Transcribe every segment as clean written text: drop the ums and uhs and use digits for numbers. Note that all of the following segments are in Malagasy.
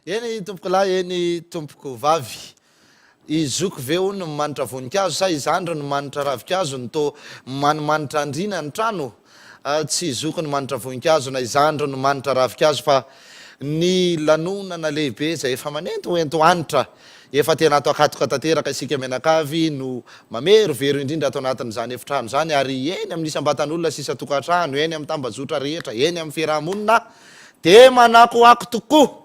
Eny tompoko lahy, eny tompoko vavy. I zoky ve hono no manitra voninkazo sa i zandry no manitra ravinkazo no toa manimanitra andriana ny trano? Tsy i zoky no manitra voninkazo na i zandry no manitra ravinkazo fa ny lanonana lehibe izay efa manentoento hanitra efa tena ato akatoka tanteraka isika mianakavy no mamerovero indrindra ato anatin'izany efitrano izany ary eny amin'ny isam-batan'olona sy isan-tokantrano, eny amin'ny tambajotra rehetra, eny amin'ny fiaraha-monina dia manakoako tokoa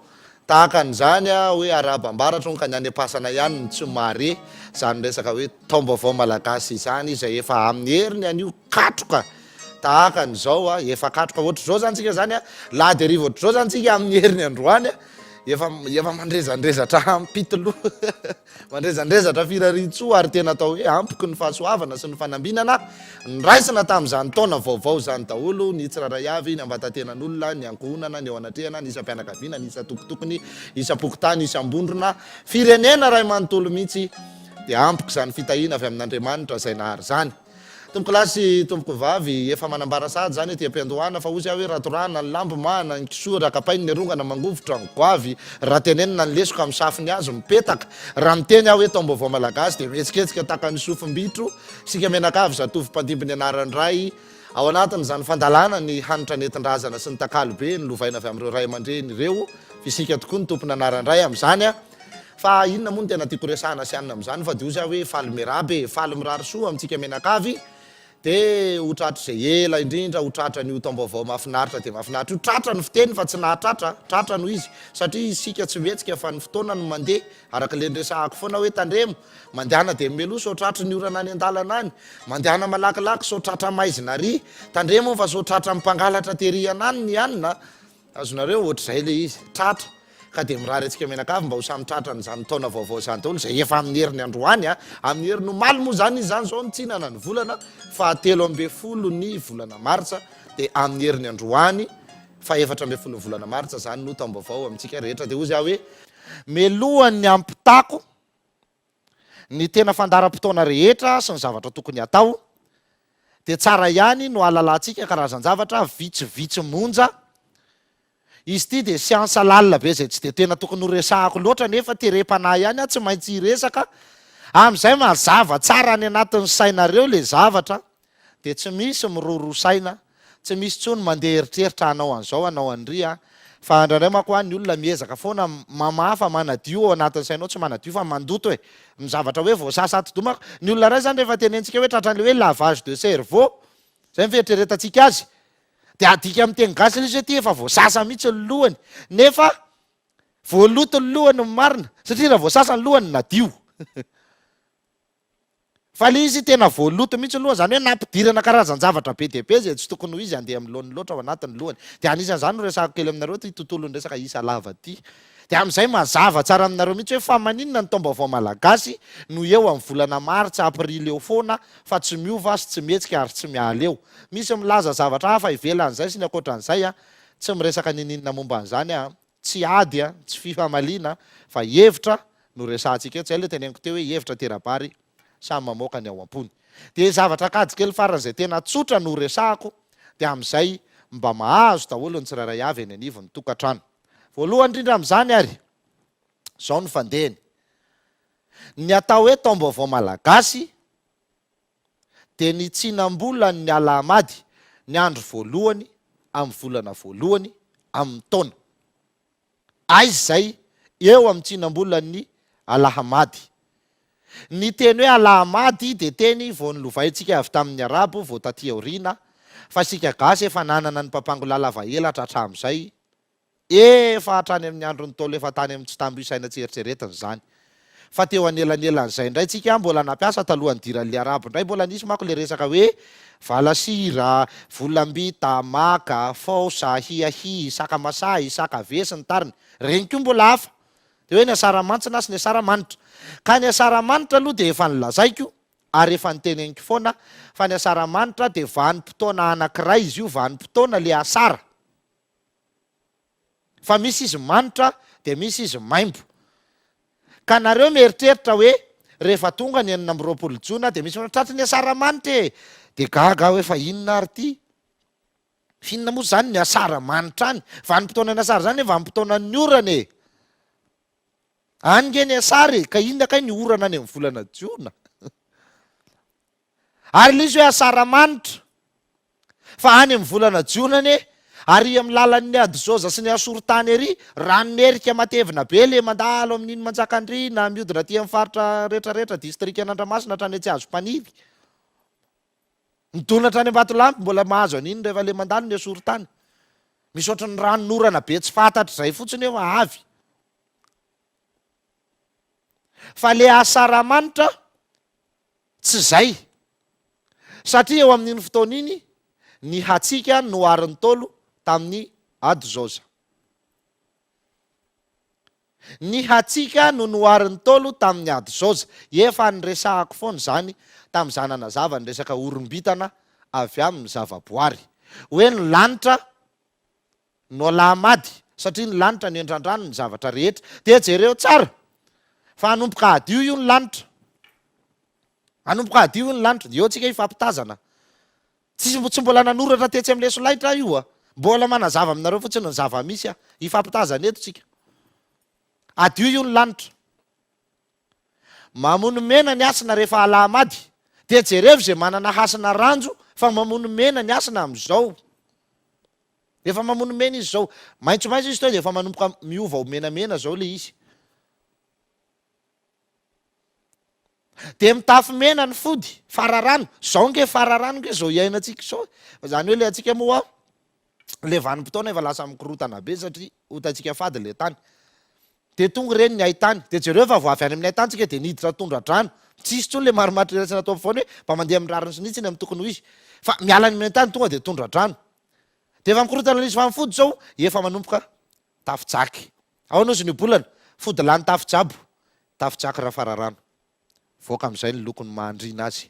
Tahaka an'izany hoe arahaba-ambaratra hono ka ny any am-pasana ihany no tsy mahare izany resaka hoe taom-baovao malagasy izany izay efa amin'ny heriny anio katroka tahaka an'izao a, efa katroka ohatr'izao izany tsika izany a, lahady hariva ohatr'izao izany tsika amin'ny heriny androany a, efa efa mandrezandrezatra ampitoloha Mandrezandrezatra firariantsoa ary tena atao hoe ampoky ny fahasoavana sy ny fanambinana noraisina tamin'izany taona vaovao izany daholo ny tsirairay avy, ny ambatatenan'olona, ny ankohonana, ny eo anatrehana, ny isam-pianakaviana, ny isan-tokotokony, isam-pokontany, isam-bondrona, firenena iray manontolo mihitsy dia ampoky izany fitahiana avy amin'Andriamanitra izay nahary izany. Tompokolahy sy tompokovavy, efa manambara sahady izany ety am-piandohana fa hozy aho hoe raha torahana ny lambo, mahana ny kisoa, raha kapainy ny rongana, mangovitra ny goavy, raha tenenina ny lesoka, misafo ny hazo, mipetaka. Raha miteny aho hoe taom-baovao malagasy dia mihetsiketsika tahaka ny sofim-bitro isika mianakavy zatovo mpandimby ny anaran-dray ao anatin'izany fandalana ny hanitra nentin-drazana sy ny takalo be nolovaina avy amin'ireo ray aman-dreny ireo f'isika tokoa no tompon'anaran-dray amin'izany a! Fa inona moa no tena tiako resahana sy anona amin'izany fa dia hozy aho hoe faly miraba e, faly mirary soa amintsika mianakavy dia ho tratr'izay ela indrindra, ho tratran'io taom-baovao mahafinaritra dia mahafinaritra io, tratra ny fiteny fa tsy nahatratra, tratra no izy satria isika tsy mihetsika fa ny fotoana no mandeha, araka ilay niresahako foana hoe tandremo, mandehana dia mialoha sao tratry ny orana any an-dalana any, mandehana malakilaky sao tratra maizina ary, tandremo fa sao tratran'ny mpangalatra tery anany ny anona, Azonareo? Ohatr'izay ilay izy. Tratra. Ka dia mirary antsika mianakavy mba ho samy tratran'izany taona vaovao izany daholo, izay efa amin'ny heriny androany a! Amin'ny heriny omaly moa izany izy izany izao nitsinana ny volana faha 13 ny volana martsa, dia amin'ny heriny androany faha 14 ny volana martsa izany no taom-baovao amintsika rehetra. Dia hozy aho hoe, melohan'ny hampitako ny tena fandaharam-potoana rehetra sy ny zavatra tokony hatao, dia tsara ihany no hahalalantsika karazan-javatra vitsivitsy monja. Izy ity dia siansa lalina be izay tsy dia tena tokony horesahako loatra nefa terem-panahy ihany aho tsy maintsy hiresaka amin'izay mazava tsara any anatin'ny sainareo ilay zavatra dia tsy misy miroroa saina, tsy misy intsony mandeha eritreritra hanao an'izao hanao an'ry an, fa indraindray manko an ny olona miezaka foana mamafa manadio ao anatin'ny sainao, tsy manadio fa mandoto e, ny zavatra hoe voasasa atidoha manko, ny olona iray zany rehefa tenentsika hoe tratran'ilay hoe lavage de cerveau, zay ny fieritreretantsika azy, dia adika amin'ny teny gasy ilay izy hoe ty efa voasasa mihitsy ny lohany, nefa voaloto ny lohany ny marina, satria raha voasasa ny lohany nadio. Fa le izy tena voaloto mihitsy aloha, zany hoe nampidirana karazan-javatra be dia be izay tsy tokony ho izy handeha amin'ny laoniny loatra ao anatin'ny lohany. Dia anisan'izany no resahako kely aminareo ity tontolon'ny resaka isa lava ity. Dia amin'izay mazava tsara aminareo mihitsy hoe fa maninona ny taom-baovao malagasy no eo amin'ny volana martsa, aprily eo foana fa tsy miova sy tsy mihetsika ary tsy miala eo. Misy milaza zavatra hafa ivelan'izay sy ny ankoatran'izay an, tsy miresaka ninininona momba an'izany aho an. Tsy ady an, tsy fifamaliana fa hevitra no resahantsika eto, zay ilay teneniko teo hoe hevitra tera-bary samy mamoaka ny ao am-pony. Dia zavatra kajy kely faran'izay tena tsotra no resahako dia amin'izay mba mahazo daholo ny tsirairay avy eny anivon'ny tokantrano. Voalohany indrindra amin'izany ary, izao no fandehany. Ny atao hoe taom-baovao malagasy dia ny tsinam-bolan'ny Alahamady, ny andro voalohany amin'ny volana voalohany amin'ny taona. Aiza izay? Eo amin'ny tsinam-bolan'ny Alahamady. Ny teny hoe Alahamady dia teny vao nolovaintsika avy tamin'ny Arabo vao taty aoriana, fa isika gasy efa nanana ny mpampango lalava elatra hatramin'izay, Efa hatrany amin'ny andron'ny Ntaolo efa tany amin'ny tsy tambo isaina tsy eritreretina izany. Fa teo anelanelan'izay indray tsika mbola nampiasa talohan'ny nidiran'ilay Arabo indray mbola nisy manko ilay resaka hoe valasira, volambita, maka, faosa, hiahihy, sakamasahy, sakave sy ny tariny. Ireny koa mbola hafa. Dia hoe ny asaramantsina sy ny asaramanitra. Ka ny asaramanitra aloha dia efa nolazaiko ary efa noteneniko foana fa ny asaramanitra dia vanim-potoana anankiray izy io, vanim-potoana ilay asara. Fa misy izy manitra dia misy izy maimbo. Ka nareo mieritreritra hoe Rehefa tonga ny 26 jona dia misy manao tratry ny asaramanitra e! Dia gaga aho hoe fa inona ary ity? F'inona moa izany ny asaramanitra any? Vanim-potoanan'ny asara izany anie vanim-potoanan'ny orana e! Any nge ny asara e! Ka inona kay ny orana any amin'ny volana jona? Ary ilay izy hoe asaramanitra. Fa any amin'ny volana jiona anie, ary amin'ny lalan'ny Adizoza sy ny Asorotany ery, ranon'erika matevina be le mandalo amin'iny Manjakandriana, mihodina aty amin'ny faritra retraretra, distrikan'Andramasina hatrany Antsiazompaniry. Midona hatrany Ambatolampy, mbola mahazo an'iny rehefa le mandalo ny Asorotany. Misy ohatran'ny ranon'orana be tsy fantatra izay fotsiny eo avy. Fa le asaramanitra Tsy izay. Satria eo amin'iny fotoana iny, ny hatsiaka noharin'ny Ntaolo tamin'ny Adizoza. Ny hatsiaka no noharin'ny Ntaolo tamin'ny Adizoza. Efa niresahako foana izany tamin'izaho nanazava ny resaka orim-bintana avy amin'ny zavaboary. Hoe ny lanitra no alahamady, satria ny lanitra no iandrandrany ny zavatra rehetra. Dia jereo tsara fa hanomboka hadio io ny lanitra. Hanomboka hadio io ny lanitra. Eo tsika hifampitazana. Tsy tsy mbola nanoratra tetsy amin'ilay solaitra aho io a. Mbola manazava aminareo fotsiny ny zava-misy aho. Hifampitazana eto tsika. Hadio io ny lanitra. Mamono mena ny hasina rehefa alahamady. Dia jerevo izay manana hasina ranjo fa mamono mena ny hasina amin'izao. Efa mamono mena izy zao. Maitsomaitso izy teo dia efa manomboka miova ho menamena zao le izy. Dia mitafy mena ny fody, fararano. Zao nge fararano nge zao iainantsika zao. Fa zany hoe le antsika moa le vanim-potoana efa lasa mikorotana be satria hotantsika fady le tany. Dia tonga ireny ny haitany. Dia jereo fa vao avy any amin'ny haitany tsika dia niditra tondra-drano. Tsisy intsony le marimaritra iraisana tao afovoany hoe mba mandeha amin'ny rariny sy ny hitsiny amin'ny tokony ho izy. Fa miala any amin'ny haitany tonga dia tondra-drano. Dia efa mikorontana nisy fa fody zao efa manomboka tafijaky. Ahoana ozy ny obolana? Fody lany tafijabo, tafijaky rafararano. Voaka amizay ny lokony maha andriana azy.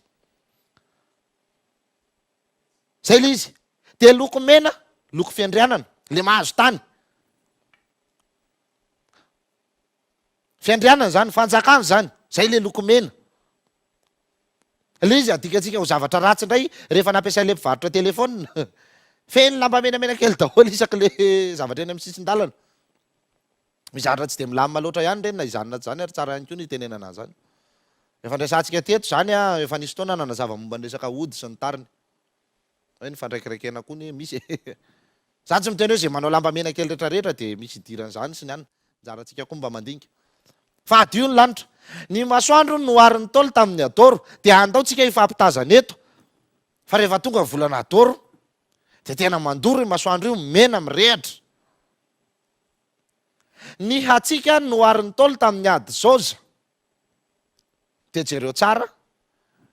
Zay le izy. Dia loko mena, loko fiandrianana, le mahazo tany. Fiandrianana zany, fanjakana zany. Zay le loko mena. Ilay izy adikantsika ho zavatra ratsy indray rehefa nampiasain'ilay mpivarotra telephone. Feno lamba menamena kely daholo isak'ilay zavatra eny amin'ny sisin-dalana. Misy zavatra tsy dia milamina loatra ihany ireny na izany na tsy izany ary tsara ihany koa ny hitenenana an'izany. Efa niresahantsika teto izany, efa nisy fotoana nanazava momba ny resaka ody sy ny tariny. Hoe ny fandraikiraikena koa anie misy e. Za tsy miteny hoe ze manao lamba mena kely rehetra rehetra dia misy idiran'izany sy ny anona. Anjarantsika koa mba mandinika. Fa hadio ny lanitra. Ny masoandro no noharin'ny Ntaolo tamin'ny Adoro. Dia andao tsika hifampitazana eto. Fa rehefa tonga ny volana Adoro dia tena mandoro io masoandro io, mena mirehatra. Ny hatsiaka noharin'ny Ntaolo tamin'ny Adizoza. Dia jereo tsara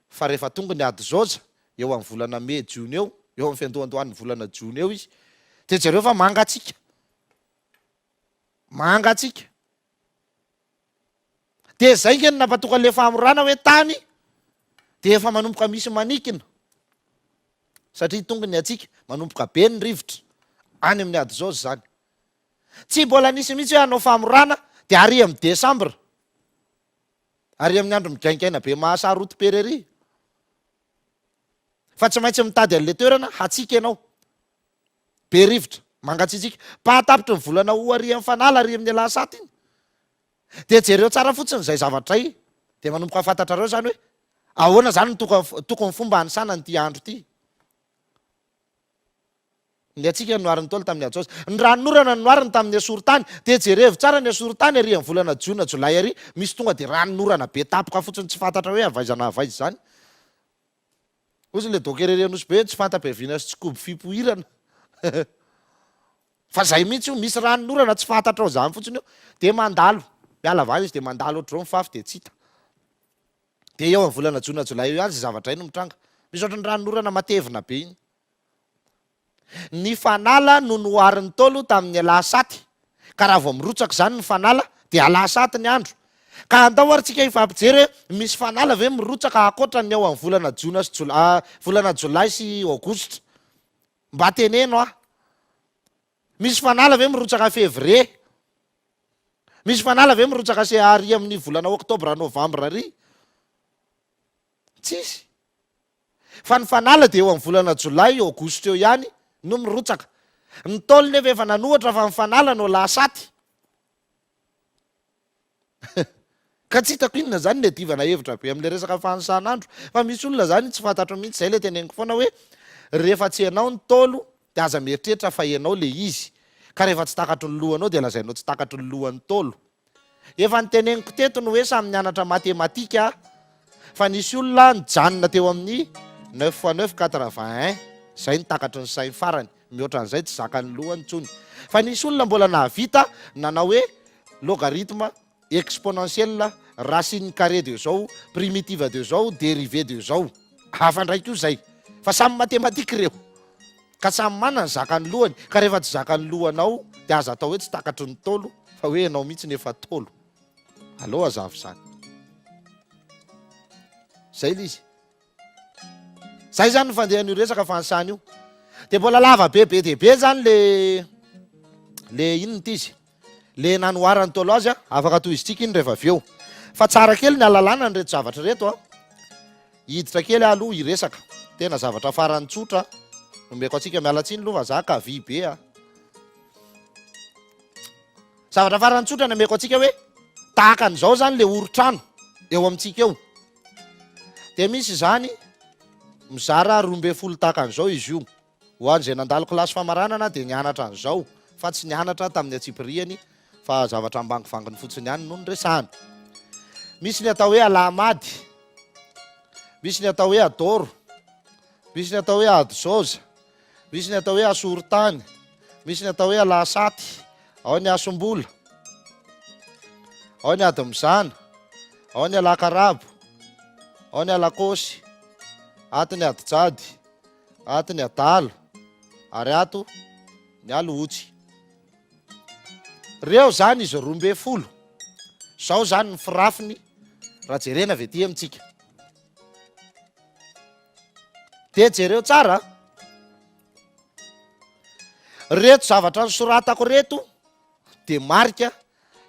fa rehefa tonga ny Adizoza, eo amin'ny volana Mey, Jiona eo, eo amin'ny fiandohandohan'ny volana Jiona eo izy, dia jereo fa mangatsiaka. Mangatsiaka. Dia izay nge no nampatonga an'ilay fahamorana hoe tany dia efa manomboka misy manikina. Satria tonga ny hatsiaka, manomboka be ny rivotra any amin'ny Adizoza izany. Tsy mbola nisy mihitsy hoe hanao famorana dia ary amin'ny desambra. Ary amin'ny andro migaingaina be mahasarotim-pery ery. Fa tsy maintsy mitady an'ilay toerana hatsiaka ianao. Be rivotra, mangatsiatsiaka. Pahatapitry ny volana ho ary amin'ny fanala ary amin'ny alasata iny. Dia jereo tsara fotsiny izay zavatra izay. Dia manomboka fantatrareo izany hoe ahoana izany no tokony fomba hanisana an'ity andro ity. Ny hatsiaka no noharin'ny Ntaolo tamin'ny Ajoza. Ny ranonorana no nohariny tamin'ny Asorotany. Dia jerevo tsara ny Asorotany ary amin'ny volana Jiona, Jolay ary, misy tonga dia ranonorana be tampoka fotsiny tsy fantatra hoe avy aiza na avy aiza izany. Hozy ilay docker ery Anosibe hoe tsy fanta-piaviana sy tsy kobo fipoirana. Fa izay mihitsy io, misy ranonorana tsy fantatrao izany fotsiny io, dia mandalo. Miala avy any izy dia mandalo ohatr'izao mifafy dia tsy hita. Dia eo amin'ny volana Jona, Jolay eo ihany izay zavatra izay no mitranga. Misy ohatran'ny ranonorana matevina be iny. Ny fanala no noharin'ny Ntaolo tamin'ny alahasaty, ka raha vao mirotsaka izany ny fanala dia alahasaty ny andro. Ka andao ary tsika hifampijery hoe misy fanala ve mirotsaka ankoatra ny ao amin'ny volana jona sy jolay, volana jolay sy aogositra? Mba teneno aho. Misy fanala ve mirotsaka février? Misy fanala ve mirotsaka sy ary amin'ny volana oktobra novambra ary? Tsisy. Fa ny fanala dia eo amin'ny volana jolay, aogositra eo ihany no mirotsaka. Ny Ntaolo nefa efa nanohatra fa ny fanala no lahasaty. Ka tsy hitako inona izany ny iadivana hevitra be amin'ilay resaka fanisan'andro. Fa misy olona izany tsy fantatro mihitsy, izay ilay teneniko foana hoe rehefa tsy ianao ny Ntaolo dia aza mieritreritra fa ianao ilay izy. Ka rehefa tsy takatry ny lohanao dia lazainao tsy takatry ny lohan'ny Ntaolo. Efa noteneniko teto ny hoe samy nianatra matematika fa nisy olona nijanona teo amin'ny neuf fois neuf quatre-vingt un, izay no takatry ny sainy farany, mihoatra an'izay tsy zakan'ny lohany intsony. Fa nisy olona mbola nahavita nanao hoe logarithme exponentiel racine carré de zao, primitive de zao, dérivée de zao. Hafa indray koa izay. Fa samy matematika ireo. Ka samy manana ny zakan'ny lohany. Ka rehefa tsy zakan'ny lohanao dia aza atao hoe tsy takatry ny Ntaolo fa hoe ianao mihitsy no efa Ntaolo. Aleo hazava izany. Izay ilay izy. Zay zany ny fandehan'io resaka fanisana io. De mbola lava be be dia be zany le le inona ity izy? Le nanoharan'ny Ntaolo azy a, afaka tohizintsika iny rehefa avy eo. Fa tsara kely ny ahalalana an'ireto zavatra ireto a. Hiditra kely aho aloha hiresaka. Tena zavatra farany tsotra nomeko antsika. Miala tsiny aloha fa za kavia be a. Zavatra farany tsotra nomeko antsika hoe tahaka an'izao zany le orin-trano eo amintsika eo. Dia misy izany mizara 12 tahaka an'izao izy io. Ho an'izay nandalo kilasy famaranana dia nianatra an'izao fa tsy nianatra tamin'ny antsipiriany fa zavatra ambangovangony fotsiny ihany no noresahana. Misy ny atao hoe alahamady, misy ny atao hoe adoro, misy ny atao hoe adizaoza, Misy ny atao hoe asorotany, misy ny atao hoe alahasaty, ao ny asombola, ao ny adimizana, ao ny alakarabo, ao ny alakôsy, ato ny adijady, ato ny adalo, ary ato ny alohotsy. Reo zany izy 12. Zao zany ny firafiny raha jerena avy aty amintsika. Dia jereo tsara a. Reto zavatra nosoratako reto dia marika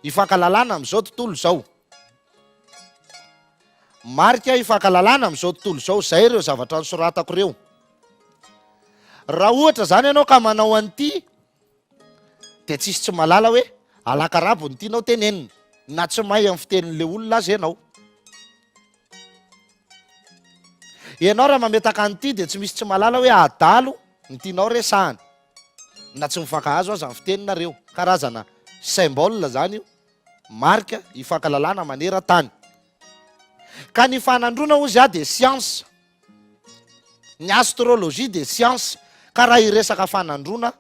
ifankalalana amin'izao tontolo izao. Marika ifankalalana amin'izao tontolo izao, izay ireo zavatra nosoratako ireo. Raha ohatra izany ianao ka manao an'ity dia tsisy tsy mahalala hoe alakarabo ny tianao tenenina na tsy mahay amin'ny fitenin'ilay olona aza ianao. Ianao raha mametaka an'ity dia tsy misy tsy mahalala hoe adalo ny tianao resahana na tsy mifankahazo aza ny fiteninareo. Karazana symbole zany io, marika ifankalalana maneran-tany. Ka ny fanandroana hozy aho dia siansa. Ny astrologie dia siansa. Ka raha hiresaka fanandroana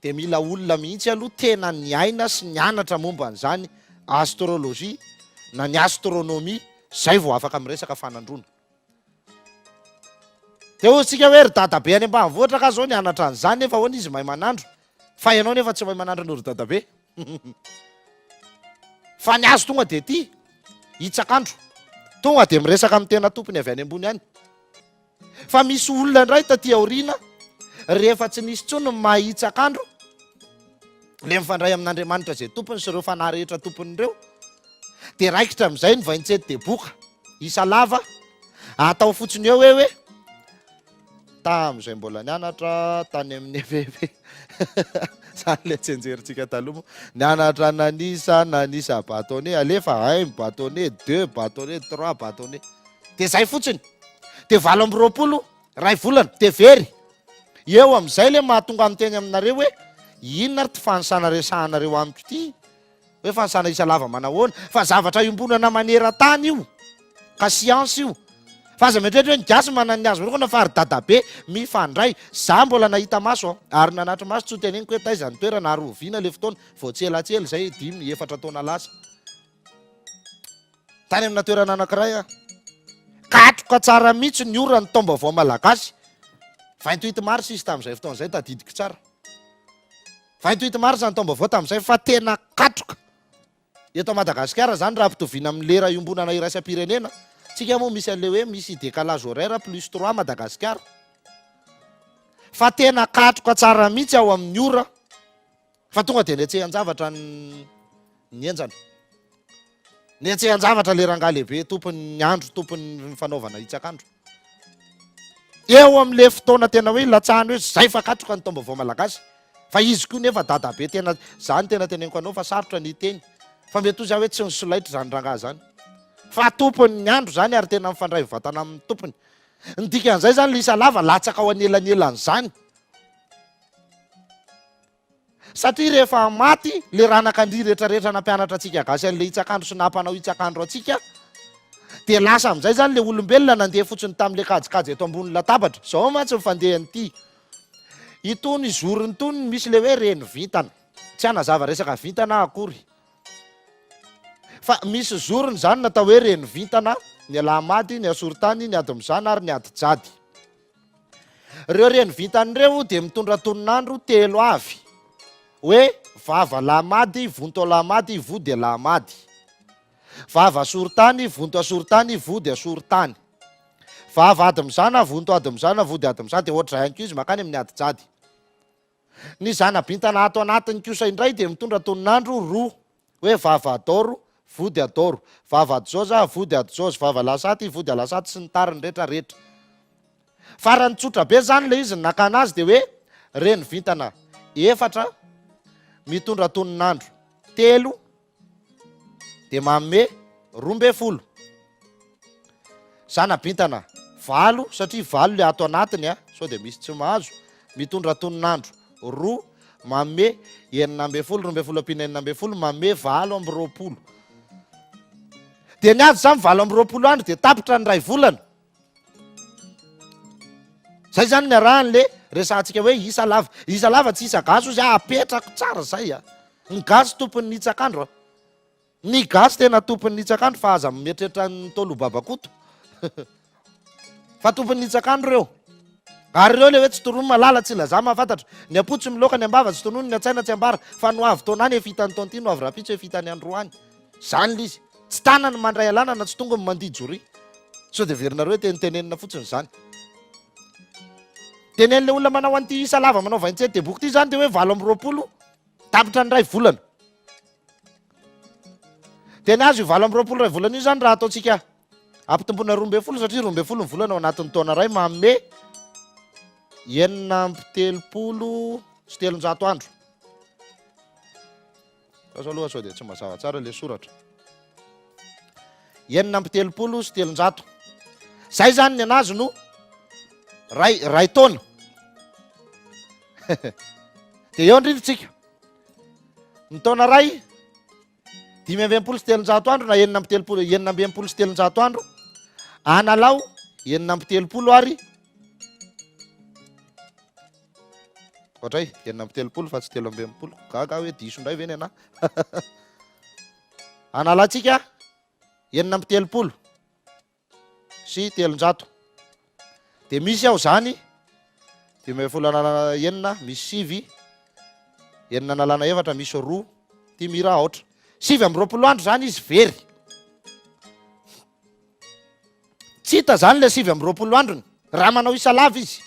dia mila olona mihitsy aloha tena niaina sy nianatra momba an'izany astrologie na ny astronomie zay vao afaka miresaka fanandroana. Dia hoy isika hoe ry dadabe any ambanivohitra ka zao nianatra an'izany nefa ahoana izy mahay manandro fa ianao nefa tsy mahay manandro noho ry dadabe. Fa ny azy tonga dia ty hitsak'andro. Tonga dia miresaka amin'ny tena tompony avy any ambony any. Fa misy olona indray taty aoriana rehefa tsy nisy intsony ny maha hitsak'andro, le mifandray amin'Andriamanitra izay tompony sy ireo fanahy rehetra tompony ireo, dia raikitra amin'izay ny vaintsety dia boka, isa lava, atao fotsiny eo hoe hoe Tamin'izay mbola nianatra tany amin'ny EPP, zany le tsianjerintsika taloha moa, nianatra nanisa, nanisa bâtonnet, alefa un bâtonnet, deux bâtonnet, trois bâtonnet, de zay fotsiny, de 28 ray volana, de very. Eo amin'izay le mahatonga miteny aminareo hoe inona ary ty fanisana resahanareo amiko ity? Hoe fanisana isa lava manahoana? Fa zavatra iombonana maneran-tany io, ka siansa io. Fa aza mieritreritra hoe ny gasy manana ny azy manokana fa ry dadabe mifandray. Za mbola nahita maso an, ary nanatri-maso tsy ho teneniko hoe taiza ny toerana ary oviana le fotoana, vao tsy elatsy ela izay, dimy, efatra taona lasa. Tany amina toerana anankiray aho. Katroka tsara mihitsy ny ora ny taom-baovao malagasy. 28 mars izy tamin'izay fotoana izay, tadidiko tsara. 28 mars ny taom-baovao tamin'izay fa tena katroka. Eto Madagasikara izany raha ampitoviana amin'ny lera iombonana iraisam-pirenena, tsika moa misy an'ilay hoe misy décalage horaire plus trois Madagasikara. Fa tena katroka tsara mihitsy ao amin'ny ora fa tonga dia nihetsehan-javatra ny ny henjana. Nihetsehan-javatra ilay rangahy lehibe tompon'ny andro, tompon'ny fanaovana hitsak'andro. Eo amin'le fotoana tena hoe ilatsahany hoe zay fa katroka ny taom-baovao malagasy. Fa izy koa nefa dadabe tena, zany tena teneniko anao fa sarotra ny hiteny. Fa mety hozy aho hoe tsy nisolaitra izany rangahy zany. Fa tompon'ny andro zany ary tena mifandray vatana amin'ny tompony. Ny dikan'izay zany le isa lava latsaka ao anelanelan'izany. Satria rehefa maty le ranakandria retraretra nampianatra antsika gasy an'le hitsakandro sy nampanao hitsakandro antsika dia lasa amin'izay zany le olombelona nandeha fotsiny tamin'le kajikajy eto ambony latabatra. Zao mantsy ny fandehan'ity. Itony zorony itony misy le hoe reny vintana. Tsy hanazava resaka vintana aho akory. Fa misy zorony izany natao hoe reny vintana, ny alahamady, ny asorotany, ny adimizana ary ny adijady. Ireo reny vintana ireo dia mitondra tononandro telo avy, hoe vava alahamady, vonto alahamady, vody alahamady. Vava asorotany, vonto asorotany, vody asorotany. Vava adimizana, vonto adimizana, vody adimizana, dia ohatr'izay ihany koa izy mankany amin'ny adijady. Ny zana-bintana ato anatiny kosa indray dia mitondra tononandro roa, hoe vava adaoro, vody adaoro, vava adizaoza, vody adizaoza, vava lasaty, vody alasaty sy ny tariny rehetra rehetra. Farany tsotra be izany ilay izy ny nakana azy dia hoe reny vintana efatra mitondra tononandro telo dia manome 12. Zana-bintana valo, satria valo le ato anatiny a, sao dia misy tsy mahazo, mitondra tonon'andro roa, manome 16, 12 ampiana 16 manome 28. Dia ny azy izany 28 andro dia tapitra ny iray volana. Zay zany ny arahan'le resahantsika hoe isa lava. Isa lava tsy isa gasy ozy ah, apetrako tsara zay a. Ny gasy tompon'ny hitsak'andro a. Ny gasy tena tompon'ny hitsak'andro fa aza mieritreritra ny Ntaolo Babakoto. Fa tompon'ny hitsak'andro ireo. Ary ireo le hoe tsy torono malala tsy laza mahafantatra. Ny am-po tsy miloaka, ny am-bava tsy tonony, ny an-tsaina tsy ambara. Fa ny ho avy taona any efa hitan'ny taona ity, ny ho avy rahampitso efa hitan'ny androany. Zany le izy. Tsy tana ny mandray alana na tsy tonga ny mandihy joria. Sao dia heverinareo hoe tenitenenina fotsiny izany. Tenen'ilay olona manao an'ity isa lava manao 27 deboky ity izany dia hoe 28 tapitra ny iray volana. Dia ny azy io 28 iray volana io izany raha ataontsika ampitomboina 12 satria 12 ny volana ao anatin'ny taona iray manome 336 andro. Azo aloha sao dia tsy mazava tsara ilay soratra. 336. Zay zany ny anazy no ray ray taona. Dia eo indrindra tsika. Ny taona ray 365 andro na 36 366 andro analao 36 ary Ohatray, 36 fa tsy 63. Gaga aho hoe diso indray ve ny anah. Analantsika 336. Dia misy ao izany, 15 analana enina, misy sivy, enina analana efatra, misy roa, ity mira aotra. 29 andro izany izy very. Tsy hita izany ilay 29 androny, raha manao isa lava izy.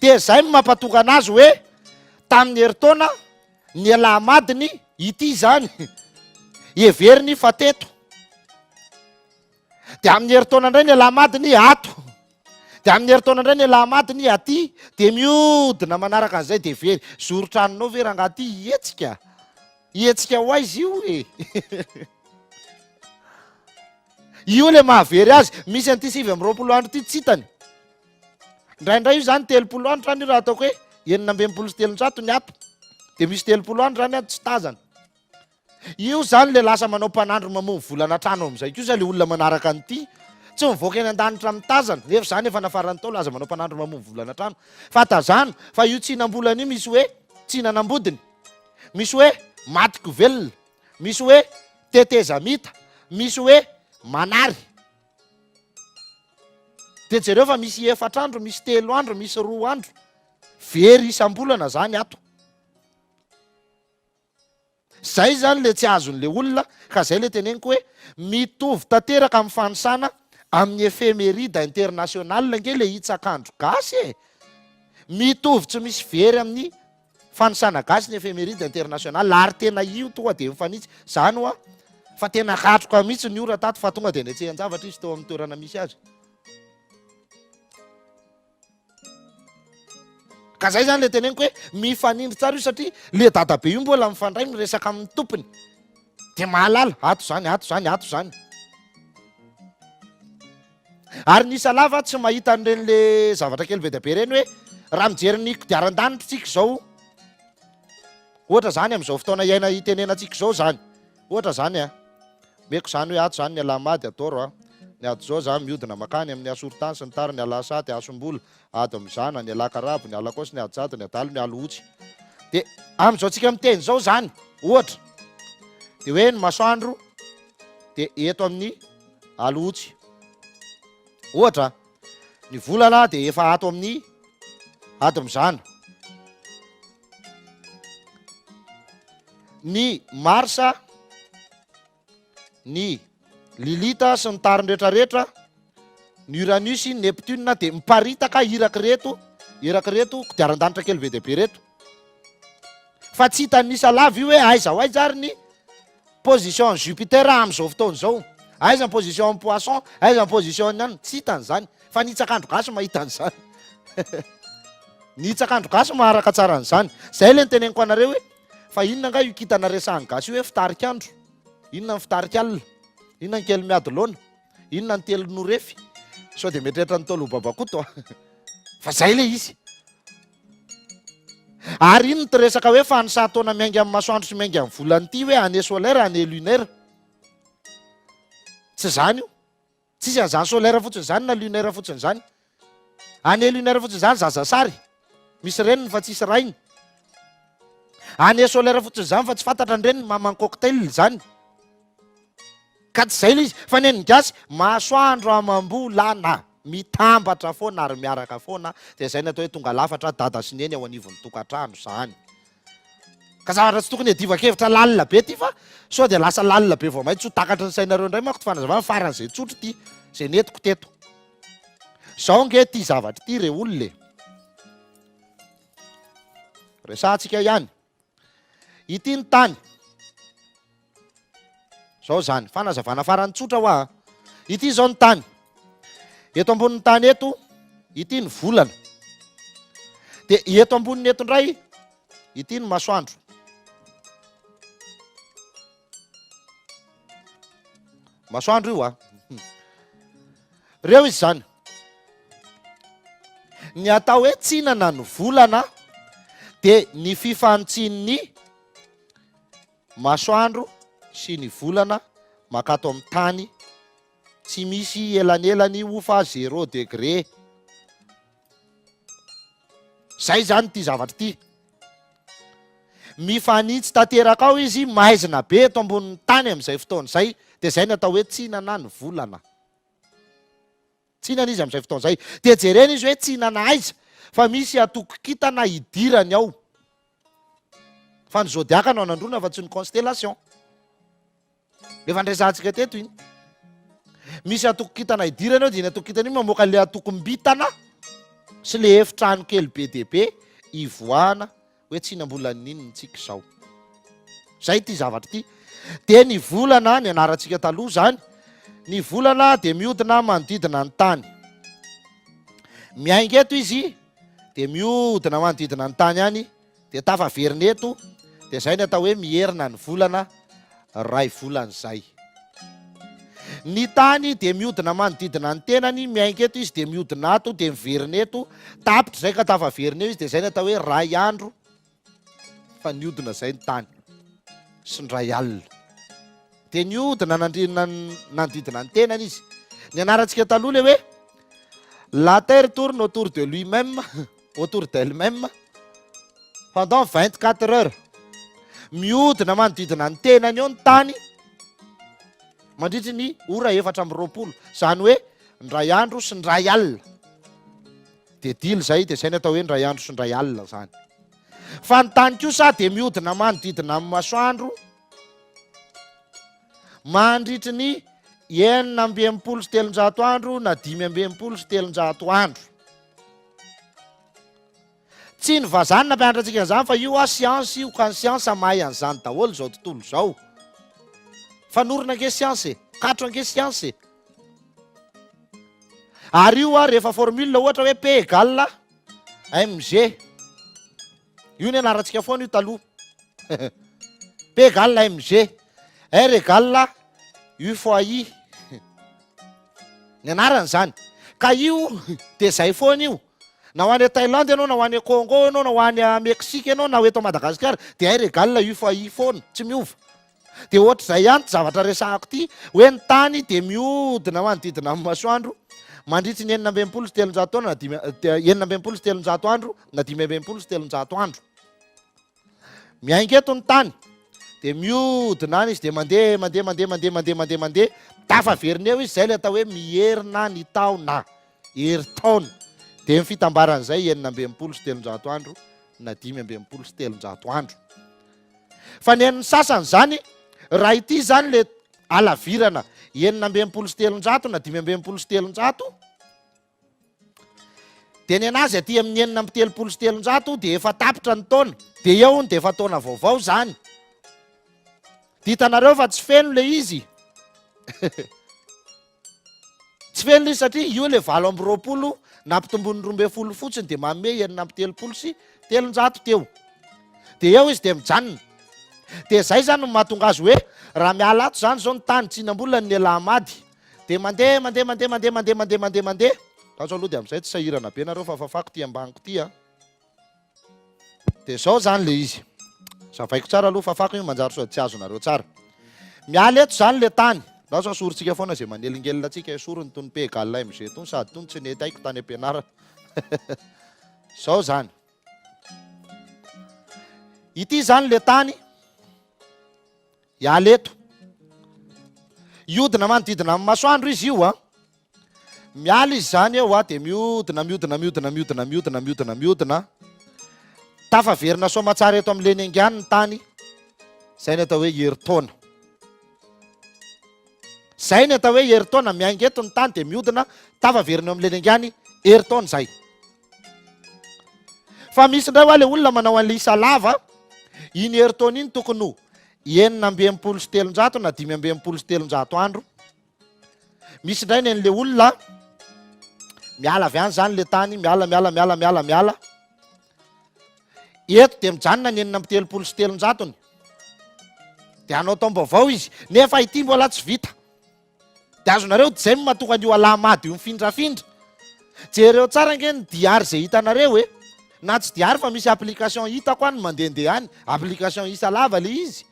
Dia izay no mampatonga anazy hoe tamin'ny herintaona ny alahamadiny ity izany heveriny fa teto. Dia amin'ny herintaona indray ny alahamadiny ato. Dia amin'ny herintaona indray ny alahamadiny aty. Dia mihodina manaraka an'izay dia very. Zoron-tranonao ve rangahy ity hihetsika? Hihetsika ho aiza io e? Io le mahavery azy. Misy an'ity 29 andro ity tsy hitany. Indraindray io zany 30 andro zany io raha ataoko hoe 366 ny ato. Dia misy 30 andro zany ato tsy tazana. Io zany le lasa manao mpanandro mamono volana trano amin'izay kosa le olona manaraka an'ity. Tsy mivoaka eny an-danitra mitazana. Nefa zany efa nafaran'ny Ntaolo aza manao mpanandro mamono volana trano. Fa tazano fa io tsinam-bolana io misy hoe tsinanam-bodiny. Misy hoe maty ko velona. Misy hoe tetezamita, misy hoe manary. Dia jereo fa misy efatra andro, misy telo andro, misy roa andro. Very isam-bolana zany ato. Zay zany le tsy azon'le olona ka zay le teneniko hoe mitovy tanteraka amin'ny fanisana amin'ny ephemeride international ange le hitsak'andro gasy e! Mitovy tsy misy very amin'ny Fanisana gasy ny ephemeride international ary tena io tonga dia mifanitsy zany hoa fa tena katroka mihitsy ny ora tato fa tonga dia netsehan-javatra izy teo amin'ny toerana misy azy. Ka zay zany le teneniko hoe mifanindry tsara io satria le dadabe io mbola mifandray miresaka amin'ny tompony de mahalala ato zany ato zany ato zany. Ary ny isa lava tsy mahita an'ireny le zavatra kely be dia be ireny hoe raha mijery ny kodiaran-danitra tsika izao ohatra zany amin'izao fotoana iaina itenenantsika izao zany ohatra zany a meko zany hoe ato zany ny alahamady atoro a ny ady zao zany miodina makany amin'ny asorotany sy ny tariny alasady asombola ady mizana ny alakarabo ny alakaosy ny adijady ny adalo ny alohotsy de amin'izao tsika miteny izao zany ohatra de hoe ny masoandro de eto amin'ny Alohotsy. Ohatra, ny volana dia efa ato amin'ny ady mizana. Ny Marsa, ny Lilita sy ny tariny rehetrarehetra, ny Uranus, ny Neptune dia miparitaka irak'ireto irak'ireto kodiaran-danitra kely be dia be ireto. Fa tsy hitan'ny isa lava io hoe aiza ho aiza ary ny Position an'i Jupiter amin'izao fotoana izao. Aiza ny position an'i Poisson, aiza ny position an'ny anona, tsy hitany izany. Fa ny hitsak'andro gasy mahita an'izany. Ny hitsak'andro gasy maharaka tsara an'izany. Izay ilay noteneniko anareo hoe, fa inona angaha io kintana resahan'ny gasy io hoe fitarik'andro? Inona ny fitarik'alina? Inona ny kely miady laona? Inona ny telo norefy? Sao dia mieritreritra ny Ntaolo ho Babakoto a! Fa izay ilay izy. Ary iny ny resaka hoe fanisan-taona miainga amin'ny masoandro sy miainga amin'ny volana ity hoe année solaire, année lunaire. Tsy izany io. Tsisy an'izany solaire fotsiny izany na lunaire fotsiny izany. Année lunaire fotsiny izany zazasary. Misy reniny fa tsisy rainy. Année solaire fotsiny izany fa tsy fantatra ny reniny, maman'ny cocktail izany. Ka tsy izay ilay izy fa ny an'ny gasy masoandro amam-bolana mitambatra foana ary miaraka foana dia izay ny atao hoe tonga lafatra dada sy neny ao anivon'ny tokantrano izany. Ka zavatra tsy tokony hiadivan-kevitra lalina be ity fa sao dia lasa lalina be vao may tsy ho takatry ny sainareo indray manko ity fanazavana faran'izay tsotra ity izay nentiko teto. Izao ange ity zavatra ity re olona e. Resahantsika ihany. Ity ny tany. Zao zany, fanazavana farany tsotra hoa a. Ity zao ny tany. Eto ambonin'ny tany eto, ity ny volana. Dia eto amboniny eto indray, ity ny masoandro. Masoandro io a. Reo izy zany. Ny atao hoe tsinana ny volana dia ny fifanitsin'ny masoandro sy ny volana mankato amin'ny tany. Tsy misy elanelany io fa zéro degré. Zay zany ity zavatra ity. Mifanitsy tanteraka ao izy, maizina be eto ambonin'ny tany amin'izay fotoana izay, dia izay ny atao hoe tsinana ny volana. Tsinana izy amin'izay fotoana izay. Dia jerena izy hoe tsinana aiza, fa misy antokon-kintana idirany ao. Fa ny zodiaka no anandroana fa tsy ny constellation. Efa niresahantsika teto iny. Misy antokon-kintana idirana eo dia iny antokon-kintana iny mamoaka ilay antokom-bintana sy ilay efitrano kely be dia be ivoahana hoe tsy mbola n'inona tsika izao. Zay ity zavatra ity. Dia ny volana, ny anarantsika taloha izany, ny volana dia miodina manodidina ny tany. Miainga eto izy dia miodina manodidina ny tany any Dia tafaverina eto, dia izay ny atao hoe miherina ny volana ray volana izay. Ny tany dia mihodina manodidina ny tenany, miainga eto izy dia mihodina ato, dia miverina eto, tapitra izay ka tafaverina eo izy, dia izay ny atao hoe ray andro fa nihodina izay ny tany sy ny ray alina. Dia nihodina nandrina nanodidina ny tenany izy. Ny anarantsika taloha ilay hoe la terre tourne autour de lui-même, autour d'elle-même pendant 24 heures. Mihodina manodidina ny tenany eo ny tany mandritry ny ora 24, izany hoe ndray andro sy ndray alina. Dia dila izay, dia izay ny atao hoe ndray andro sy ndray alina izany. Fa ny tany kosa dia mihodina manodidina amin'ny masoandro mandritry ny 366 andro na 365 andro. Tsy ny vazaha no nampianatra antsika an'izany fa io a siansa io ka ny siansa mahay an'izany daholo izao tontolo izao. Fanorona ange siansa e, katro ange siansa e. Ary io a rehefa formule ohatra hoe P égale mg. Io nianarantsika foana io taloha. P égale mg, R égale U fois I. Ny anarany izany. Ka io dia izay foana io. Na ho any Thaïlande ianao, na ho any Congo ianao, na ho any Mexique ianao, na ho eto Madagasikara, dia R égale U fois I foana, tsy miova. Dia ohatr'izay ihany ity zavatra resahako ity, hoe ny tany dia mihodina manodidina ny masoandro mandritry ny 366 taona na dimy, 366 andro na 365 andro. Miainga eto ny tany, dia mihodina any izy, dia mandeha, mandeha, mandeha, mandeha, mandeha, mandeha, mandeha, tafaverina eo izy, izay ilay atao hoe miherina ny taona, herintaona. Dia ny fitambaran'izay 366 andro na 365 andro. Fa ny an'ny sasany izany, raha ity izany ilay halavirana 366 na 365, dia ny anazy aty amin'ny 336 dia efa tapitra ny taona, dia eo hono dia efa taona vaovao izany. Dia hitanareo fa tsy feno ilay izy. Tsy feno ilay izy satria io ilay 28 nampitomboin'ny 12 fotsiny dia manome 336 teo. Dia eo izy dia mijanona. Dia izay izany no mahatonga azy hoe raha miala ato izany izao ny tany, tsinam-bolana ny Alahamady. Dia mandeha, mandeha, mandeha, mandeha, mandeha, mandeha, mandeha, mandeha. Lasa aloha dia amin'izay tsy sahirana be nareo fa fafako ity ambaniko ity a. Dia izao izany ilay izy. Zavaiko tsara aloha fafako io manjary sao tsy azonareo tsara. Miala eto izany ilay tany. Lasa asorintsika foana izay manelingelina antsika, esoriny itony P égale mg itony sady itony tsy nety haiko tany am-pianarana. Izao izany. Ity izany ilay tany. Hiala eto. Hiodina manodidina amin'ny masoandro izy io a. Miala izy izany eo a, dia miodina, miodina, miodina, miodina, miodina, miodina, miodina. Tafaverina soamatsara eto amin'ny Lenengany ny tany. Izay ny atao hoe herintaona. Izay ny atao hoe herintaona, miainga eto ny tany dia miodina, tafaverina eo amin'ny Lenengany, herintaona izay. Fa misy indray hoa le olona manao an'le isa lava, iny herintaona iny tokony ho 366 na 365 andro. Misy indray ny an'le olona miala avy any zany le tany, miala, miala, miala, miala, miala. Eto dia mijanona ny 336-ny. Dia hanao taom-baovao izy, nefa ity mbola tsy vita. Dia azonareo izay no mahatonga an'io alahamady io mifindrafindra. Jereo tsara ange ny diary izay hitanareo e. Na tsy diary fa misy application hitako any mandehandeha any, application isa lava ilay izy.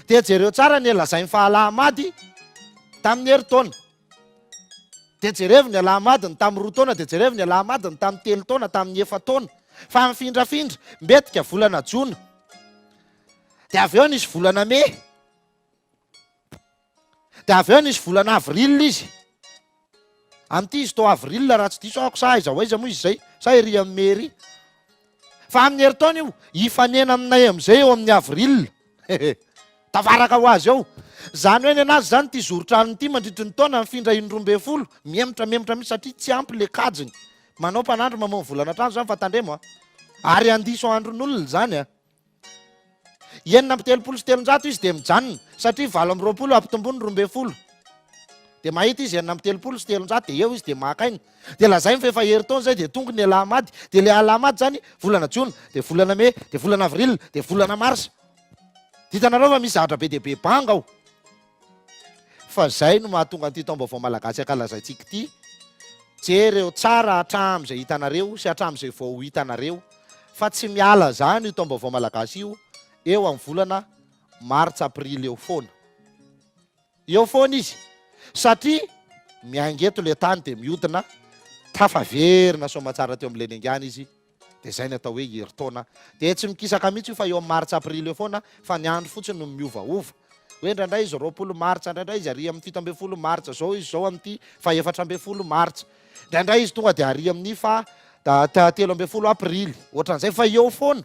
Dia jereo tsara ny lazainy fa alahamady tamin'ny herintaona. Dia jerevo ny alahamadiny tamin'ny roa taona, dia jerevo ny alahamadiny tamin'ny telo taona, tamin'ny efa-taona. Fa mifindrafindra, mbetika volana jona. Dia avy eo nisy volana mey. Dia avy eo nisy volana avril izy. Amin'ity izy tao avril raha tsy diso aho sa aiza ho aiza moa izy izay, sa ery amin'ny mai ery. Fa amin'ny herintaona io, hifanena aminay amin'izay eo amin'ny avril. Tafaraka ho azy eo. Izany hoe ny anazy izany ity zoron-tranony ity mandritry ny taona mifindra in-droambinifolo, mihemotra mihemotra mihitsy satria tsy ampy ilay kajiny. Manao mpanandro mamono volana hatrany izany fa tandremo a. Ary handiso andron'olona izany a. 336 izy dia mijanona satria 28 ampitomboiny 12. Dia mahita izy 336 dia eo izy dia maka aina. Dia lazainy fa efa herintaona izay dia tonga ny alahamady. Dia ilay alahamady izany volana jona, dia volana mey, dia volana avril, dia volana marsa. Hitanareo fa misy zavatra be dia be banga ao. Fa izay no mahatonga an'ity taom-baovao malagasy ankalazaintsika ity, jereo tsara hatramin'izay hitanareo sy hatramin'izay vao ho hitanareo fa tsy miala izany io taom-baovao malagasy io eo amin'ny volana martsa aprily eo foana. Eo foana izy satria miainga eto ilay tany dia mihodina, tafaverina soamatsara teo amin'ilay niaingàna izy. Dia izay ny atao hoe herintaona. Dia tsy mikisaka mihitsy io fa eo amin'ny martsa aprily eo foana fa ny andro fotsiny no miovaova. Hoe indraindray izy 20 martsa, indraindray izy ary amin'ny 17 martsa, izao izy izao amin'ity faha 14 martsa. Indraindray izy tonga dia ary amin'ny faha 13 aprily. Ohatran'izay fa eo foana.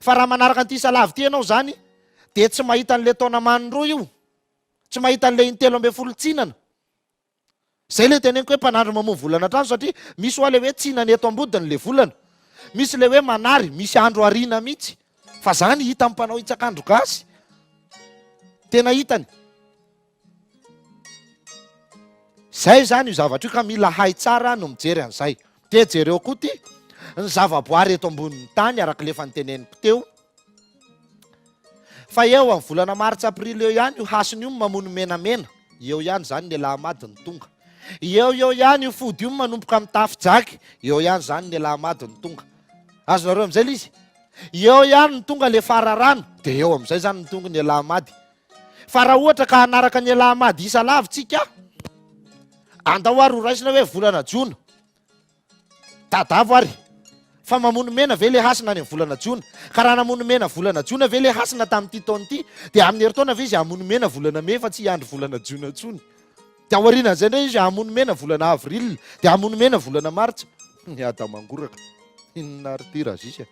Fa raha manaraka an'ity salavo ity ianao izany dia tsy mahita an'ilay taona manindroa io. Tsy mahita an'ilay intelo ambin'ny folo tsinana. Zay le teneniko hoe mpanandro mamono volana hatrany satria misy hoa le hoe tsinana eto ambodiny le volana. Misy le hoe manary, misy andro ariana mihitsy. Fa zany hita amin'ny mpanao hitsak'andro gasy. Tena hitany. Zay zany io zavatra io ka mila hay tsara no mijery an'izay. Dia jereo koa ty. ny zavaboary eto ambonin'ny tany araka ilay efa noteneniko teo. Fa eo amin'ny volana martsa aprily eo ihany io hasina io mamono menamena, eo ihany izany ny alahamady no tonga. Eo eo ihany io fody io manomboka mitafy jaky, eo ihany izany ny alahamady no tonga. Azonareo amin'izay ilay izy? Eo ihany no tonga ilay fararano, dia eo amin'izay izany no tonga ny alahamady. Fa raha ohatra ka hanaraka ny alahamady isa lavitsika, andao ary ho raisina hoe volana jona. Tadavo ary! Fa mamono mena ve le hasina any amin'ny volana jona? Ka raha namono mena volana jona ve le hasina tamin'ity taona ity, dia amin'ny herintaona ve izy hamono mena volana mey fa tsy hiandry volana jona intsony? Dia aorianan'izay indray izy hamono mena volana avril, dia hamono mena volana martsa? Ny adamangoraka. Inona ary ity razisy a?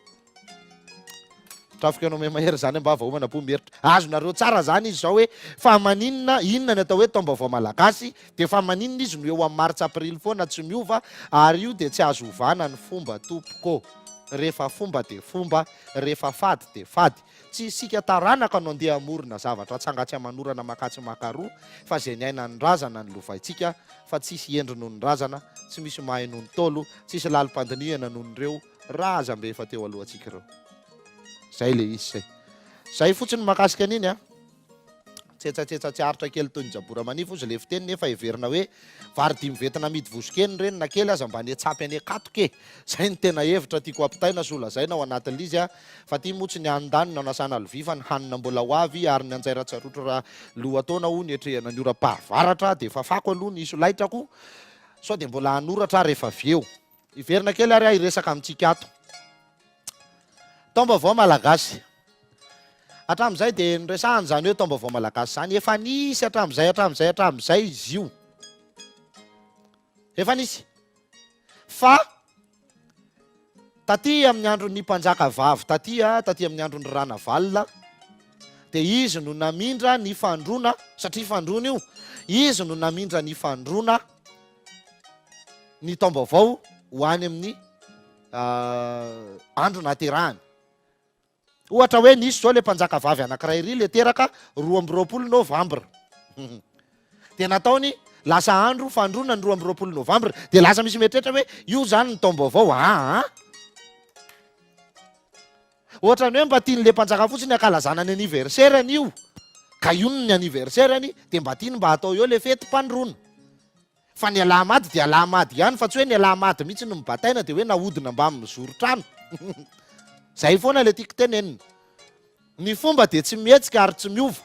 Trafika anao mahery zany ambava homana po mieritra. Azonareo tsara zany izy zao hoe fa maninona, inona ny atao hoe taom-baovao malagasy, dia fa maninona izy no eo amin'ny martsa aprily foana tsy miova, ary io dia tsy azo ovana ny fomba tompoko. Rehefa fomba dia fomba, rehefa fady dia fady. Tsy isika taranaka no andeha hamorona zavatra tsangatsy aman'orana makatsy makaroa fa izay niainan'ny razana no lovaintsika fa tsisy hendry noho ny razana, tsy misy mahay noho ny Ntaolo, tsisy lalim-pandinihana noho ny reo, Razambe efa teo alohantsika ireo. Zay le izy zay. Zay fotsiny mahakasika an'iny a. Tsetsatsetsa tsy aritra kely toy ny jabora manify ozy le fiteny nefa heverina hoe vary dimiventina amidy vozokeny ireny na kely aza mba netsapy any akatoka e. Zay no tena hevitra tiako ampitaina sy holazaina ao anatin'le izy a. Fa ty moa tsy ny hanin-daniny no anasana lovia fa ny hanina mbola ho avy ary ny anjaira tsy arotro raha lohataona hono hiatrehana ny oram-pahavaratra dia fafako aloha ny solaitrako sao dia mbola hanoratra aho rehefa avy eo. Hiverina kely ary aho hiresaka amintsika ato. Taom-baovao malagasy. Hatramin'izay dia noresahana izany hoe taom-baovao malagasy izany. Efa nisy hatramin'izay hatramin'izay hatramin'izay izy io. Efa nisy. Fa taty amin'ny andron'ny mpanjaka vavy taty, taty amin'ny andron'ny Ranavalona, dia izy no namindra ny fandroana, satria fandroana io, izy no namindra ny fandroana ny taom-baovao ho any amin'ny andro nahaterahany. Ohatra hoe nisy izao ilay mpanjaka vavy anankiray iry ilay teraka 22 novambra. Dia nataony lasa andro fandroana ny 22 novambra. Dia lasa misy mieritreritra hoe io izany ny taom-baovao. Aa! Ohatran'ny hoe mba tian'ilay mpanjaka fotsiny hankalazana ny anniversaire-ny io. Ka io ny anniversaire-ny dia mba tiany mba hatao eo ilay fetim-pandroana. Fa ny alahamady dia alahamady ihany fa tsy hoe ny alahamady mihitsy no mibataina dia hoe nahodina mbamin'ny zoron-trano. Zay foana ilay tiako tenenina. Ny fomba dia tsy mihetsika ary tsy miova.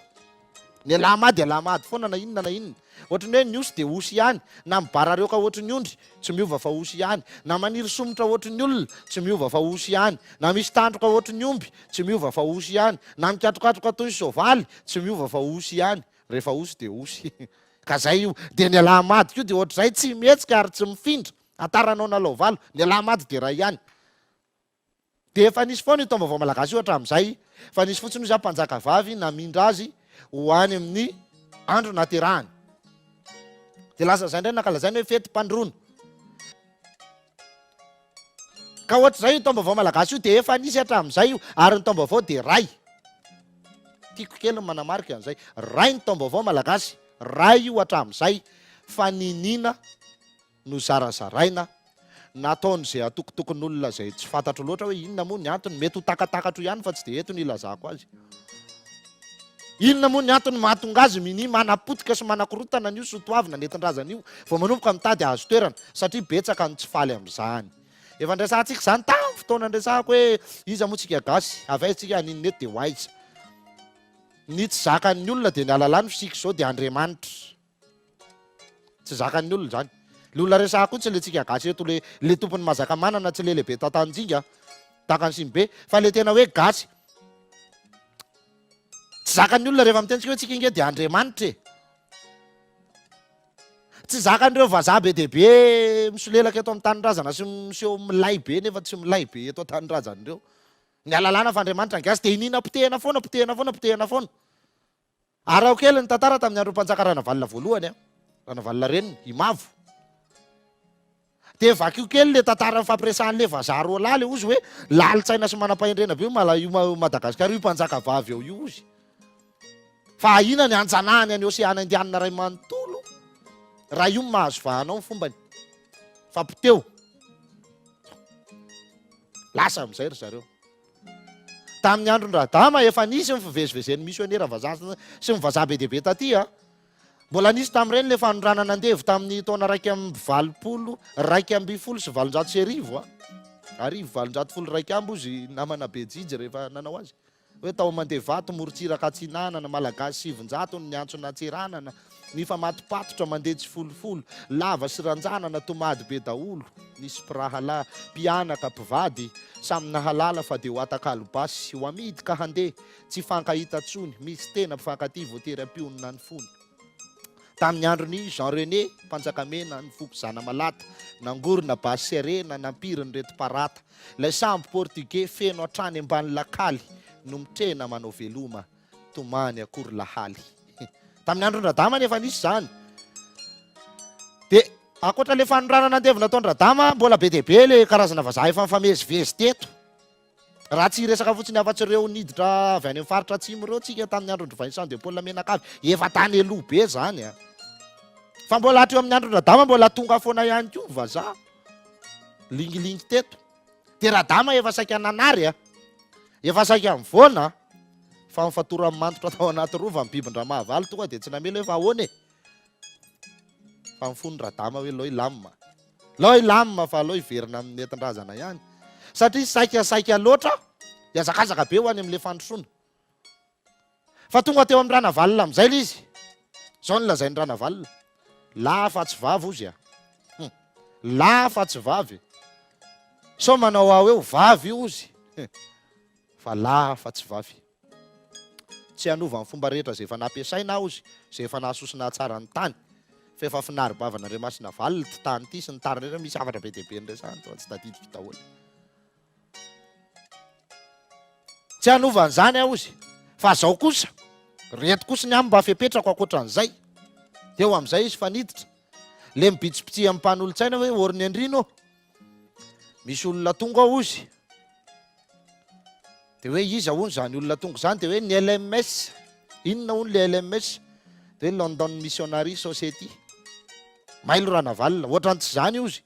Ny alahamady alahamady foana na inona na inona. Ohatry ny hoe ny osy dia osy ihany, na mibararioka ohatry ny ondry, tsy miova fa osy ihany, na maniry somotra ohatry ny olona, tsy miova fa osy ihany, na misy tandroka ohatry ny omby, tsy miova fa osy ihany, na mikatrokatroka toy ny soavaly, tsy miova fa osy ihany. Rehefa osy dia osy. Ka zay io. Dia ny alahamady koa dia ohatr'izay, tsy mihetsika ary tsy mifindra. Antaranao nalao valo. Ny alahamady dia iray ihany. Dia efa nisy foana io taom-baovao malagasy io hatramin'izay, fa nisy fotsiny hozy aho mpanjaka vavy namindra azy ho any amin'ny andro naterahany. Dia lasa izay indray nankalazaina hoe fetim-pandroana. Ka ohatr'izay io taom-baovao malagasy io dia efa nisy hatramin'izay io, ary ny taom-baovao dia ray. Tiako kely ny manamarika an'izay. Ray ny taom-baovao malagasy, ray io hatramin'izay, fa niniana nozarazaraina, nataon'izay atokotokon'olona izay tsy fantatro loatra hoe inona moa ny antony, mety ho takatakatro ihany fa tsy dia eto no ilazako azy. Inona moa ny antony mahatonga azy minia manapotika sy manakorontana an'io soatoavina nentin-drazana io vao manomboka mitady hahazo toerana satria betsaka no tsy faly amin'izany. Efa niresahantsika izany tamin'ny fotoana niresahako hoe iza moa tsika gasy, avy aiza tsika, haninona eto dia ho aiza. Ny tsy zakan'ny olona dia ny alalany f'isika izao dia Andriamanitra. Tsy zakan'ny olona izany. Le olona resahako io tsy le tsika gasy eto le le tompon'ny Mazakamanana tsy le lehibe tantanjinga tahaka ny sinibe fa le tena hoe gasy. Tsy zakan'ny olona rehefa miteny tsika hoe tsika ange dia Andriamanitra e. Tsy zakan'ireo vazaha be dia be misolelaka eto amin'ny tanindrazana sy miseho milay be nefa tsy milay be eto an-tanindrazana ireo. Ny alalàna fa Andriamanitra ny gasy dia iniana potehina foana, potehina foana, potehina foana. Araho kely ny tantara tamin'ny andron'ny mpanjaka Ranavalona voalohany a, Ranavalona reniny, i Mavo. Dia vakio kely le tantara nifampiresahan'le vazaha roalahy le ozy hoe lalin-tsaina sy manam-pahendrena be io mala io Madagasikara io mpanjaka vavy ao io ozy. Fa ahiana ny hanjanahany an'i Oseana Indianina ray manontolo raha io mahazo vahana ao ny fombany. Fa poteo. Lasa amin'izay ry zareo. Tamin'ny andron-dRadama efa nisy ny fivezivezen'ny misionera vazaha sy ny vazaha be dia be taty a. Mbola nisy tamin'ireny ilay fanondranana andevo tamin'ny taona 1881 a. 1881 hozy namana Bejijy rehefa nanao azy. Hoe tao Mandevato, morontsiraka atsinanana, Malagasy 900 no niantsona an-tseranana, nifamatopatotra mandeha tsifolofolo, lava sy ranjanana, tomady be daholo, nisy mpirahalahy, mpianaka, mpivady, samy nahalala fa dia ho atakalo basy, ho amidy ka handeha, tsy hifankahita tsony, misy tena mpifankatia voatery hampionona ny fony. Tamin'ny andron'i Jean René, mpanjakamena ny foko Zanamalata, nangorona basy sy harena nampirin'ireto mparata. Ilay sambo portugais feno hatrany ambany lakaly no mitrena manao veloma, tomany akory lahaly. Tamin'ny andron-dRadama anefa nisy izany. Dia ankoatra ilay fanondranana andevo nataon-dRadama, mbola be dia be ilay karazana vazaha efa nifamezivezy teto. Raha tsy hiresaka fotsiny afa-tsy ireo niditra avy any amin'ny faritra atsimo ireo tsika tamin'ny andron-dry Vincent de Paul Menakavy, efa tany aloha be izany an. Fa mbola hatreo amin'ny andron-dRadama mbola tonga foana ihany koa ny vazaha. Lingilingy teto. Dia Radama efa saika nanary a. Efa saika nivoana a. Fa nifatoran'ny mantotra tao anaty rova ny bibin-dRamahavalo tonga dia tsy namela hoe fa ahoana e. Fa ny fony Radama hoe aleo hilamina. Aleo hilamina fa aleo hiverina amin'ny nentin-drazana ihany. Satria saika saika loatra, hihazakazaka be ho any amin'ilay fandrosoana. Fa tonga teo amin'i Ranavalona amin'izay ilay izy. Izao no lazain'i Ranavalona, Lahy fa tsy vavy hozy a. Hum. Lahy fa tsy vavy. Sao manao ahy hoe ho vavy io hozy. Fa lahy fa tsy vavy. Tsy hanova ny fomba rehetra izay efa nampiasaina aho hozy, izay efa nahasoa sy nahatsara ny tany. Fa efa finari-bavan'Andriamasinavalona ity tany ity sy ny tariny rehetra, misy zavatra be dia be noresahiny tao, tsy tadidiko daholo. Tsy hanova an'izany aho hozy, fa zao kosa, reto kosa ny ahy mba fepetrako ankoatran'izay. Teo amin'izay izy fa niditra. Le mibitsibitsiha amin'ny mpanolotsaina hoe Orny Andriana ô, misy olona tonga ao hozy. De hoe iza hono izany olona tonga izany? De hoe ny LMS. Inona hono le LMS? De hoe London Missionary Society. Mailo Ranavalona, ohatran'ny tsy izany hozy.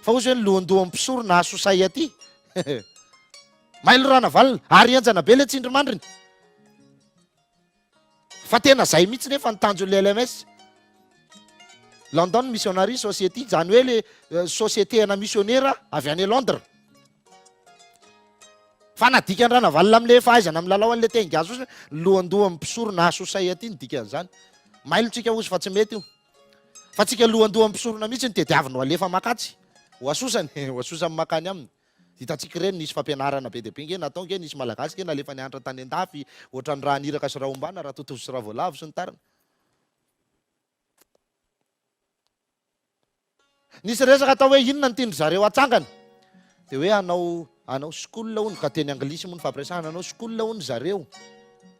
Fa hozy hoe ny lohandohan'ny mpisorona asosay aty. Mailo Ranavalona, ary henjana be le tsindrimandriny. Fa tena zay mihitsy nefa ny tanjon'le LMS. London Missionary Society, izany hoe le euh, société ana misionera avy any Londres. Fa nadikan'i Ranavalona amin'le fahaizana milalao an'le teny gasy fotsiny, lohandohan'ny mpisorona asosay aty ny dikan'izany. Mailo tsika hozy fa tsy mety io. Fa tsika lohandohan'ny mpisorona mihitsy no tediaviny ho alefa makatsy, ho asosany, ho asosany makany aminy. Hitantsika ireny nisy fampianarana be dia be nge natao nge, nisy malagasy nge nalefa nianatra tany andafy ohatran'ny Rahaniraka sy Rahombana, Ratotovo sy Ravoalavo sy ny tariny. Nisy resaka atao hoe inona no tian-dry zareo hatsangana? Dia hoe hanao hanao school hono, ka teny anglisy moa ny fampiresahana, hanao school hono zareo.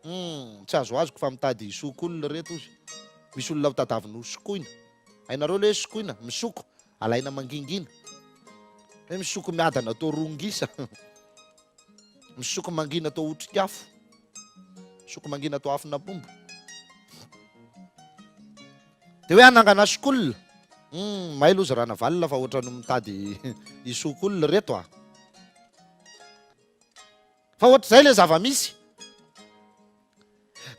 Hum, tsy azoazoko fa mitady sokool ireto ozy. Misy olona tadaviny ho sokoina. Hainareo ilay hoe sokoina? Misoko, alaina mangingina. Hoe misoko miadana toa rongisa. Misoko mangina toa otrikafo. Misoko mangina toa afon'ampombo. Dia hoe hanangana school. Hum, mailo ozy Ranavalona fa ohatran'ny mitady hisoko olona ireto a. Fa ohatr'izay ilay zava-misy.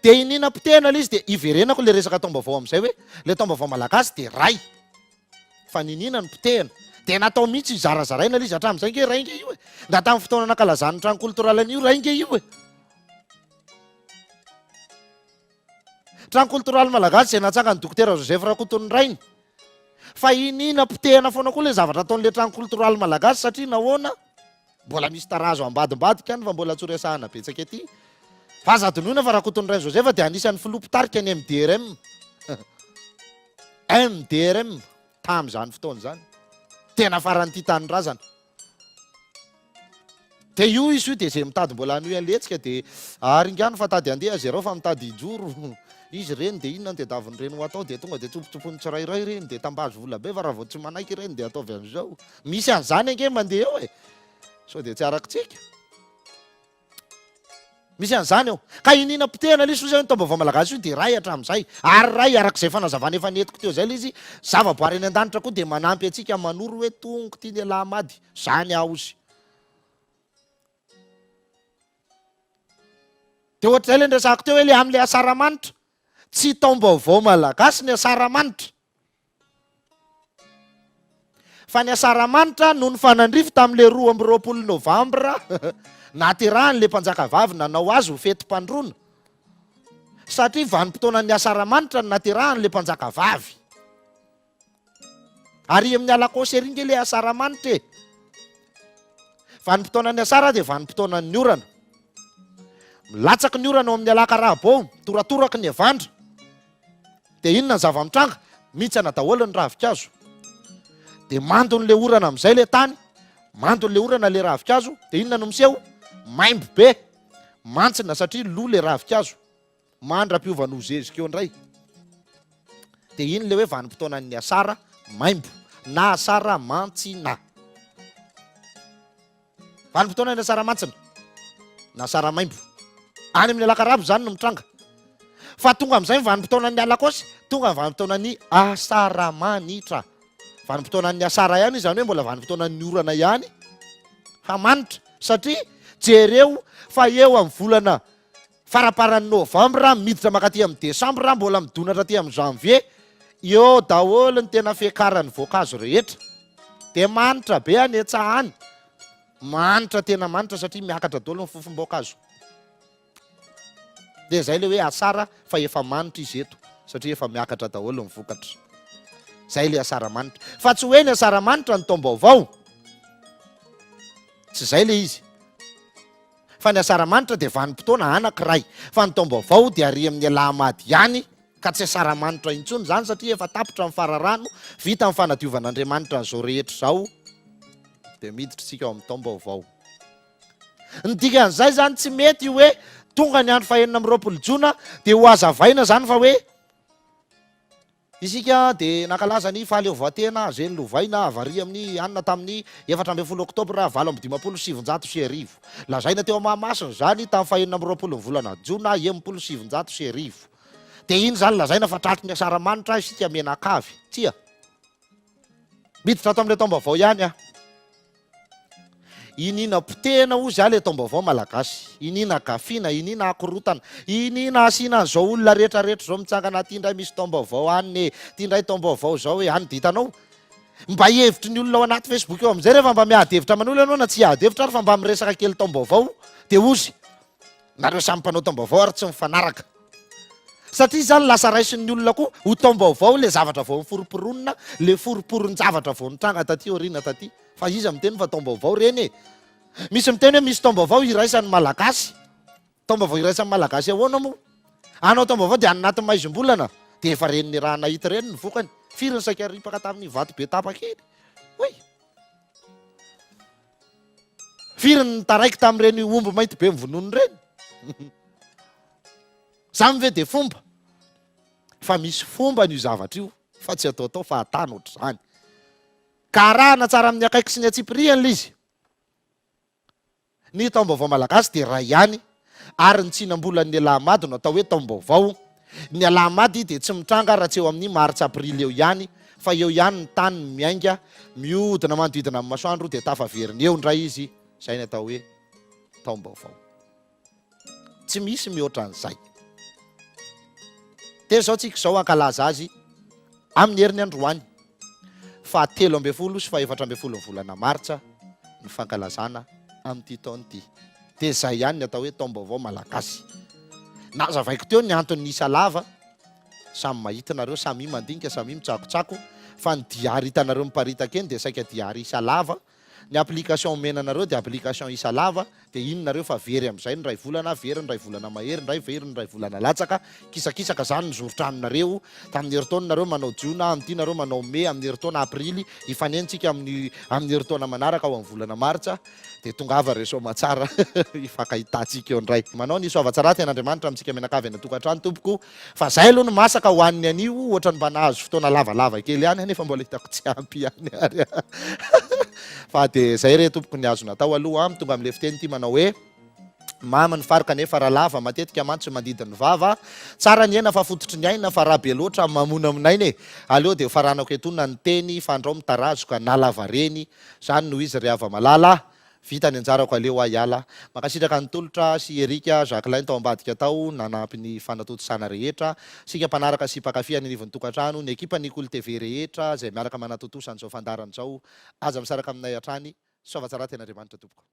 Dia iniana potehina ilay izy dia iverenako ilay resaka taom-baovao amin'izay hoe ilay taom-baovao malagasy dia ray. Fa niniana no potehina. Dia natao mihitsy hizarazaraina ilay izy hatramin'izay nge ray nge io e. Na tamin'ny fotoana nankalazan'ny trano koltoraly an'io ray nge io e. Trano koltoraly malagasy izay natsangan'ny Dokotera Joseph Rakotonirainy. Fa iniana potehina foana koa ilay zavatra ataon'ilay trano koltoraly malagasy satria nahoana? Mbola misy tarazo ambadimbadika any fa mbola tsy ho resahana betsaka ety. Fa aza adinoina fa Rakotonirainy Joseph dia anisan'ny filoha mpitarika ny MDRM. MDRM tamin'izany fotoana izany. Tena faran'ny tia tanindrazana. Dia io izy io dia izay mitady mbola hanohy an'ilay hetsika dia aringano fa tady handeha zareo fa mitady hijoro izy ireny dia inona no tadiavin'ireny ho atao dia tonga dia tsopotsopon'ny tsirairay ireny dia tambazo vola be fa raha vao tsy manaiky ireny dia ataovy an'izao. Misy an'izany ange mandeha eo e! Sao dia tsy arakitsika. Misy an'izany eo. Ka iniana potehina ilay izy hoy ny taom-baovao malagasy io dia iray hatramin'izay. Ary iray araka izay fanazavana efa nentiko teo izay ilay izy, zavaboary eny an-danitra koa dia manampy antsika manoro hoe tongo ity ny alahamady. Izany aho ozy. Dia ohatr'izay ilay niresahako teo hoe ilay amin'ilay asaramanitra. Tsy taom-baovao malagasy ny asaramanitra. Fa ny asaramanitra no nifanandrify tamin'ilay 22 novambra nahaterahan'ilay mpanjakavavy nanao azy ho fetim-pandroana. Satria vanim-potoanan'ny asaramanitra no naterahan'ilay mpanjakavavy. Ary amin'ny alakaosy ery nge le asaramanitra e. Vanim-potoanan'ny asara dia vanim-potoanan'ny orana. Milatsaky ny orana ao amin'ny alakarabo ao, toratoraky ny avandra. Dia inona ny zava-mitranga? Mihintsana daholo ny ravinkazo. Dia mandon'le orana amin'izay le tany, mandon'le orana le ravinkazo, dia inona no miseho? Maimbo be, mantsina satria lo le ravinkazo. Mandra-piovany ho zezika eo indray. Dia iny ilay hoe vanim-potoanan'ny asara maimbo na asara mantsina. Vanim-potoanan'ny asara mantsina na asara maimbo. Any amin'ny alakarabo izany no mitranga. Fa tonga amin'izay ny vanim-potoanan'ny alakaosy, tonga ny vanim-potoanan'ny asara manitra. Vanim-potoanan'ny asara ihany izany hoe mbola vanim-potoanan'ny orana ihany fa manitra satria jereo fa eo amin'ny volana Faramparan'ny novambra miditra mankaty amin'ny desambra mbola midonatra aty amin'ny janvier, eo daholo ny tena fiakaran'ny voankazo rehetra. Dia manitra be any an-tsaha any. Manitra tena manitra satria miakatra daholo ny fofom-boankazo. Dia izay ilay hoe asara fa efa manitra izy eto satria efa miakatra daholo ny vokatra. Izay ilay asara manitra. Fa tsy hoe ny asara manitra ny taom-baovao. Tsy izay ilay izy. Fa ny asaramanitra dia vanim-potoana anankiray, fa ny taom-baovao dia ary amin'ny alahamady ihany, ka tsy asaramanitra intsony izany satria efa tapitra ny fararano, vita ny fanadiovan'Andriamanitra an'izao rehetra izao, dia miditra isika ao amin'ny taom-baovao. Ny dikan'izay izany tsy mety io hoe tonga ny andro fahenina amby 20 jona dia ho hazavaina izany fa hoe Isika dia nankalaza ny fahaleovantena izay nolovaina avy ary amin'ny anona tamin'ny 14 oktobra 1958. Lazaina teo Mahamasina izany tamin'ny fahenina amby 20 ny volana jona 1960. Dia iny izany lazaina fa tratry ny asaramanitra isika mianakavy. Tsia. Miditra ato amin'ilay taom-baovao ihany aho. Iniana potehina ozy aho le taom-baovao malagasy. Iniana gafina, iniana akorotana, iniana asiana an'izao olona rehetra rehetra izao mitsangana aty indray misy taom-baovao any e, ty indray taom-baovao izao e, any dia hitanao. Mba hevitry ny olona ao anaty Facebook eo amin'izay rehefa mba miady hevitra aman'olona ianao na tsy hiady hevitra ary fa mba miresaka kely taom-baovao dia ozy nareo samy mpanao taom-baovao ary tsy mifanaraka. Satria izany lasa raisin'ny olona koa ho taom-baovao le zavatra vao niforomporonina, le foromporon-javatra vao nitranga taty aoriana taty. Fa iza miteny fa taom-baovao ireny e? Misy miteny hoe misy taom-baovao iraisan'ny Malagasy. Taom-baovao iraisan'ny Malagasy ahoana moa? Hanao taom-baovao dia any anatin'ny maizim-bolana dia efa reny niraha-nahita ireny ny vokany. Firy ny saika ripaka tamin'iny vato be tapaka iny? Oy! Firy ny taraiky tamin'ireny omby mainty be mivonono ireny? Izany ve dia fomba? Fa misy fombany io zavatra io fa tsy ataotao fahatany ohatr'izany. Ka arahana tsara amin'ny akaiky sy ny antsipirihany ilay izy. Ny taom-baovao malagasy dia iray ihany ary ny tsinam-bolan'ny Alahamady no atao hoe taom-baovao. Ny Alahamady dia tsy mitranga raha tsy eo amin'ny martsa-aprily eo ihany fa eo ihany ny tany no miainga, mihodina manodidina ny masoandro dia tafaverina eo indray izy, izay ny atao hoe taom-baovao. Tsy misy mihoatra an'izay. Dia izao tsika izao hankalaza azy amin'ny heriny androany, faha 13 sy faha 14 ny volana martsa ny fankalazana amin'ity taona ity. Dia izay ihany ny atao hoe taom-baovao malagasy. Nazavaiko teo ny anton'ny isa lava, samy mahita nareo, samia mandinika, samia mitsakotsako, fa ny diary hitanareo miparitaka eny dia saika diary isa lava, Ny application omena anareo dia application isa lava dia iny nareo fa very amin'izay ny iray volana, very ny iray volana mahery indray, very ny iray volana latsaka, kisakisaka zany ny zoron-tranonareo, tamin'ny herintaona nareo manao jiona, amin'ity nareo manao mey, amin'ny herintaona aprily, hifanena tsika amin'ny amin'ny herintaona manaraka ao amin'ny volana martsa, dia tongava re soamatsara hifankahitantsika eo indray. Manao ny soavatsaraty an'Andriamanitra amintsika mianakavy any an-tokantrano tompoko. Fa zay aloha no masaka ho an'ny anio, ohatran'ny mba nahazo fotoana lavalava kely ihany aho nefa mbola hitako tsy ampy ihany ary Fa dia zay re tompoko ny azo natao aloha an, tonga amin'ilay fiteny ity manao hoe, mamy ny fary kanefa raha lava matetika mantsy mandidy ny vava, tsara ny hena fa fototry ny aina fa raha be loatra mamonamonaina e, aleo dia hofaranako etoana ny teny fandrao mitarazoka na lavareny, zany no izy ry hava-malala a! Vita ny anjarako aleo aho hiala. Mankasitraka an'i Tolotra sy Eric, Jacqueline tao ambadika tao nanampy ny fanatontosana rehetra. Isika mpanaraka sy mpankafy any anivon'ny tokantrano, ny ekipan'ny Kolo TV rehetra izay miaraka manatontosa an'izao fandaharana izao. Aza misaraka aminay hatrany. Soava tsara tena Andriamanitra tompoko.